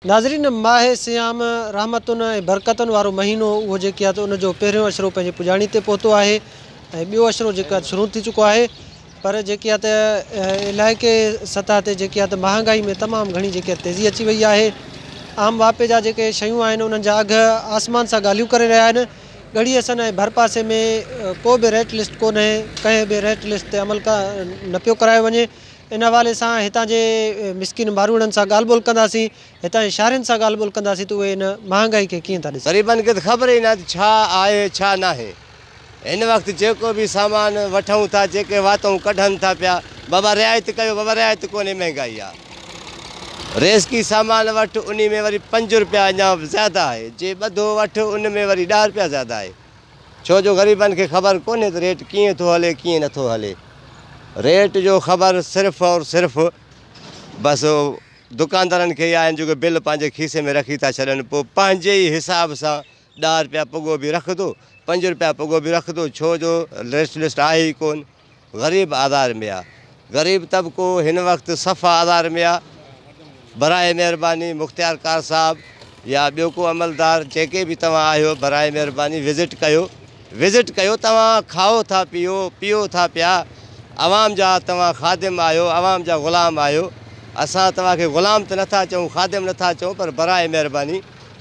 ناظرين ماهه صيام رحمتن ۽ برڪتن وارو مهينو اهو جيڪي آهي ته ان جو پهريون عشرو پنهنجي پڄاڻي تي پهتو آهي ۽ ٻيو عشرو جيڪو آهي شروع ٿي چڪو آهي پر جيڪي آهي ته علائقي سطح تي جيڪي آهي ته مهانگائي ۾ تمام گهڻي جيڪي آهي تيزي اچي وئي آهي عام واهپي جا جيڪي شيون آهن انهن جا اگهه آسمان سان ڳالهيون ڪري رهيا آهن ڳڙهي حسن ۽ ڀرپاسي ۾ ڪو به ريٽ لسٽ ڪونهي ڪنهن به ريٽ لسٽ تي عمل نه پيو ڪرايو وڃي ان حوالي سان هتان جي مسڪين ماروئڙن سان ڳالهه ٻولهه ڪنداسين، هتان جي شهرين سان ڳالهه ٻولهه ڪنداسين ته اهي ان مهانگائي کي ڪيئن ٿا ڏسن. غريبن کي ته خبر ئي ناهي ته ڇا آهي ڇا ناهي. هن وقت جيڪو به سامان وٺون ٿا جيڪي واتئون ڪڍن ٿا پيا بابا رعايت ڪيو بابا رعايت ڪونهي مهنگائي آ. ريزڪي سامان وٺ انهي ۾ وري پنج روپيا اڃا زياده آهي جي ٻڌو وٺ ان ۾ وري ڏهه روپيا زياده آهي. ڇو جو غريبن کي خبر ڪونهي ته ريٽ ڪيئن ٿو هلي ڪيئن نٿو هلي. ريٽ جو خبر صرف اور صرف بس دڪاندارن کي ئي آهن جيڪو بل پنهنجي کيسي ۾ رکي ٿا ڇڏن پوء پنهنجي ئي حساب سان ڏهه رپيا پڳو به رکندو پنج رپيا پڳو به رکندو ڇو جو ريٽ لسٽ آهي ئي ڪونه. غريب آزار ۾ آ. غريب طبقو هن وقت صفا آزار ۾ آ. براء مهرباني مختيارڪار صاحب يا ٻيو ڪو عملدار جيڪي به توهان آهيو براء مهرباني وزٽ ڪيو وزٽ ڪيو توهان کائو ٿا پيو پيو ٿا پيا عوام جا توهان خادم آهيو عوام جا غلام آهيو اسان توهان کي غلام ته نٿا چئون خادم نٿا چئون پر براء مهرباني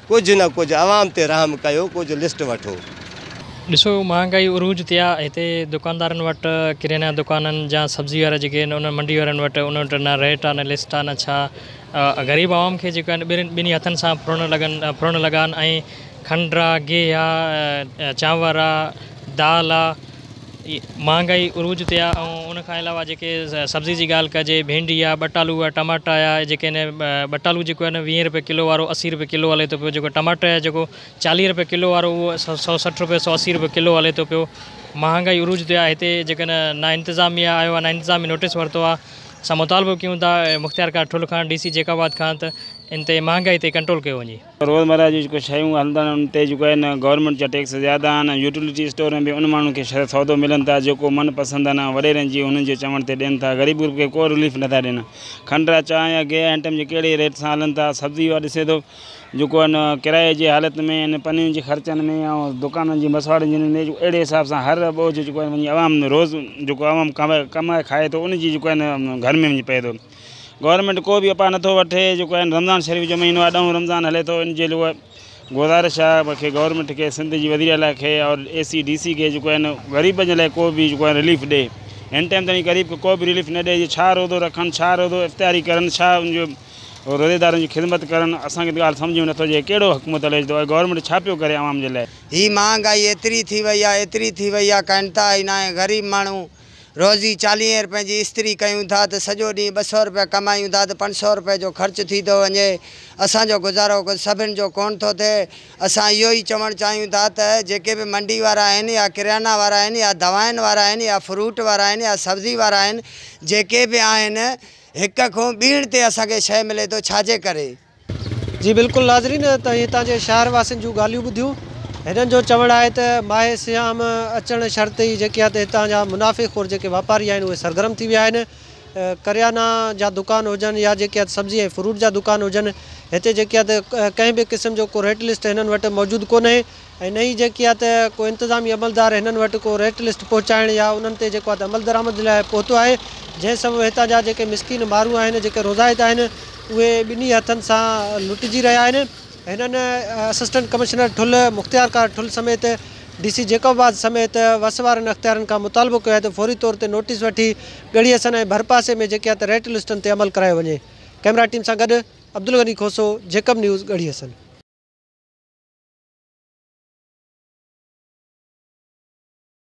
ڪجهه نه ڪجهه عوام تي رحم ڪيو ڪجهه لسٽ وٺو. ڏسو مهانگائي عروج تي آ هتي دڪاندارن وٽ ڪريانا دڪانن جا سبزي وارا جيڪي آهن انهن منڊي وارن وٽ انهن وٽ نه ريٽ آ نه لسٽ آ نه ڇا غريب عوام کي جيڪو آهن ٻن ٻنهي هٿن سان ڦرڻ لڳن ڦرڻ لڳا آهن ۽ کنڊ آ گيهه آ چانور آ دال آ مهانگائي عروج تي آ ۽ ان کان علاوه جيڪي سبزي جي ڳالهه ڪجي ڀينڊي آ ٻٽالو آ ٽماٽا آ جيڪي آهن ٻٽالو جيڪو آهي نه ويهين روپئي ڪلو وارو 80 روپئي ڪلو هلي ٿو پيو جيڪو ٽماٽر آهي جيڪو 40 روپئي ڪلو وارو اهو 160 روپئي 180 روپئي ڪلو هلي ٿو پيو مهانگائي عروج تي آ هتي جيڪي آهن نه انتظاميه آيو آ نه انتظاميه نوٽيس ورتو آ اسان مطالبو ڪيون ٿا مختيارڪار ٺل کان ڊي سي جيڪب آباد کان ته ان تي مهانگائي تي ڪنٽرول ڪيو وڃي. روزمره جون جيڪو شيون هلندڙ آهن ان تي جيڪو آهي نه گورنمينٽ جا ٽيڪس زياده آهن ۽ يوٽيلٽي اسٽور ۾ به ان ماڻهن کي سودو ملن ٿا جيڪو من پسند آهن ۽ وڏيرن جي انهن جي چوڻ تي ڏين ٿا غريب گروپ کي ڪو رليف نٿا ڏين کنڊ آ چانهه آ گيهه آئٽم جي ڪهڙي ريٽ سان هلن ٿا سبزي اها ڏسي ٿو جيڪو آهي نه ڪرائي جي حالت ۾ ان پنين جي خرچن ۾ ۽ دڪانن جي مسواڙن جي ۾ اهڙي حساب سان هر ٻوجهه جيڪو آهي وڃي عوام روز جيڪو عوام ڪمائي کائي ٿو ان جي جيڪو آهي نه گهر ۾ وڃي پئي ٿو گورنمينٽ ڪو به اپاء نٿو وٺي جيڪو آهي رمضان شريف جو مهينو آهي ڏهون رمضان هلي ٿو ان جي لاء گذارش آهي مونکي گورنمينٽ کي سنڌ جي وزير اعليٰ کي اور اي سي ڊي سي کي جيڪو آهي نه غريبن جي لاء ڪو به جيڪو آهي رليف ڏي هن ٽائيم تائين غريب کي ڪو به رليف نه ڏي ڇا روزو رکن ڇا روزو افطاري ڪرن ڇا ان جو روزيدارن جي خدمت ڪرن اسان کي ڳالهه سمجهه ۾ نٿو اچي ڪهڙو حڪومت هلي ٿو گورنمينٽ ڇا پيو ڪري عوام جي لاء. هي مهانگائي ايتري ٿي وئي آهي ايتري ٿي وئي آهي ڪا انتها ئي ناهي غريب ماڻهو روزي چاليهين رپين جي استري ڪيون ٿا ته سڄو ڏينهن 200 رپيا ڪمايون ٿا ته 500 رپئي جو خرچ ٿي ٿو وڃي. اسان جو گذارو سڀن جو ڪونه ٿو ٿئي. اسان اهو ئي چوڻ چاهيون ٿا ته جيڪي به منڊي وارا آهن يا ڪريانا وارا آهن يا دوائن وارا آهن يا فروٽ وارا آهن يا سبزي وارا آهن جيڪي به آهن هڪ کان ٻيڻ تي اسان کي شيء ملي ٿو ڇاجي ڪري؟ جي بلڪل ناظرين توهين هتان جي شهر واسين جون ڳالهيون ٻڌيون هنن جو چوڻ آهي ته ماهه صيام اچڻ شرط ئي جيڪي آهي ته هتان جا منافعي خور جيڪي واپاري آهن اهي سرگرم ٿي ويا آهن ڪريانا جا دڪان هجن يا جيڪي آهي سبزي ۽ فروٽ جا دڪان هجن هتي جيڪي آهي ته ڪنهن به قسم جو ڪو ريٽ لسٽ هنن وٽ موجود ڪونهي ۽ نه ئي جيڪي آهي ته ڪو انتظامي عملدار هنن وٽ ڪو ريٽ لسٽ پهچائڻ يا انهن تي جيڪو آهي ته عملدرآمد لاء پهتو آهي جنهن سبب هتان جا جيڪي مسڪين مارو آهن جيڪي روزائت آهن اهي ٻنهي هٿن سان لٽجي رهيا آهن هنن اسسٽنٽ ڪمشنر ٺل مختيارڪار ٺل سميت ڊي سي جيڪب آباد سميت وس وارن اختيارين کان مطالبو ڪيو آهي ته فوري طور تي نوٽيس وٺي ڳڙهي حسن ۽ ڀرپاسي ۾ جيڪي آهي ته ريٽ لسٽن تي عمل ڪرايو وڃي ڪئميرا ٽيم سان گڏ عبدالغني کوسو جيڪب نيوز ڳڙهي حسن.